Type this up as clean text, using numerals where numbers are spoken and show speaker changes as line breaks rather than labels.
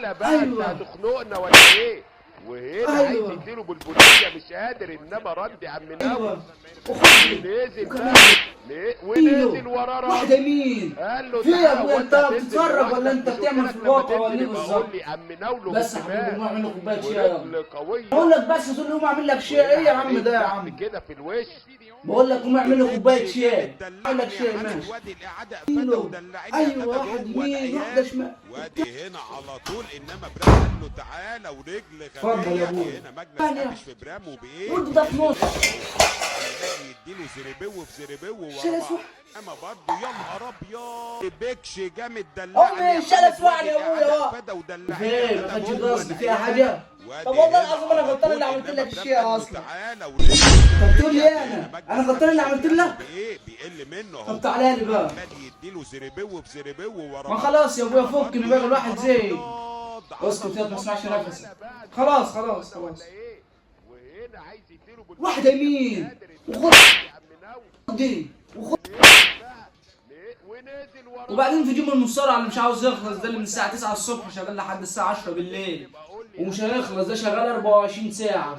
تعالى بقى انت
ايوه.
هتخنقنا ولا ايه؟ وهنا عايز
ايوه.
يديله بالبنيه مش قادر، انما رد عم ناوي.
ايوه وخد
ونزل
وكمان
بقى ونزل وراه
واحدة
رد.
يمين.
قال له
في يا
تعالى
ابويا
هو
انت
انت هتنزل
بتتفرج ولا
لوحدك؟
انت
مش قلت
بتعمل
لك
في
لما
الواقع ولا
تنزل
ايه
يبقى قول
بالظبط؟
لي عم ناوله
بس يا حبيبي
بالشمال
قوم اعمل له كوباية شاي يلا.
ورجل قوية.
بقول لك بس تقول لي قوم اعمل لك شاي، ايه يا عم ده يا
سحب
عم؟
كده في الوش.
بقول لك قوم اعمل له كوباية شاي، اعمل لك
دلعني
شاي
يا حامد
ماشي.
وادي الاعادة افاده
كيلو.
ودلعني يا
ايوه
غدا
واحد
جوه
يمين واحدة
العيال.
شمال.
وادي هنا على طول، انما برام قال له تعالى ورجل
اتفضل
غبية.
يا ابويا.
هنا مجلس
ثانية.
قافش في برام وبايه
وانت ده في نص.
عمال يديله زربو في زربو ورا
شال
بعض.
اسود.
اما برضه يا نهار ابيض بيكش جامد دلعني
امي
يا
شال
حامد
اسود
وادي
يا ابويا
الاعادة
بقى.
افاده ودلعني يا
فين ما
غدا
خدش
جوه
قصدي فيها
العيال.
حاجة؟
وادي
طب والله
هنا
العظيم انا
على
غلطان اللي
طول،
عملت
انما
لك
برام
الشيء
قال له
اصلا.
تعالى ورجل
طب تقول لي
غبية.
انا
هنا مجلس
انا غلطان اللي
قافش
عملت
في برام
لك؟
وبايه بيقل منه اهو.
طب تعالى لي بقى.
عمال يديله زربو في زربو ورا
ما
بعض.
خلاص يا ابويا
اما
فكني
برضه
بقى
يا
الواحد
نهار
زي
ابيض على
اسكت يا ما اسمعش
المطر.
نفسك. خلاص خلاص
ولا
خلاص.
ايه؟ وهنا عايز يديله بالبنيه
واحدة
مش
يمين
قادر،
وخد
عم ناوي
دي وخد.
ونزل وراه.
وبعدين في يوم المصارعة اللي مش عاوز يخلص ده، اللي من الساعة 9 الصبح شغال لحد الساعة 10 بالليل ومش هيخلص، ده شغال 24 ساعة.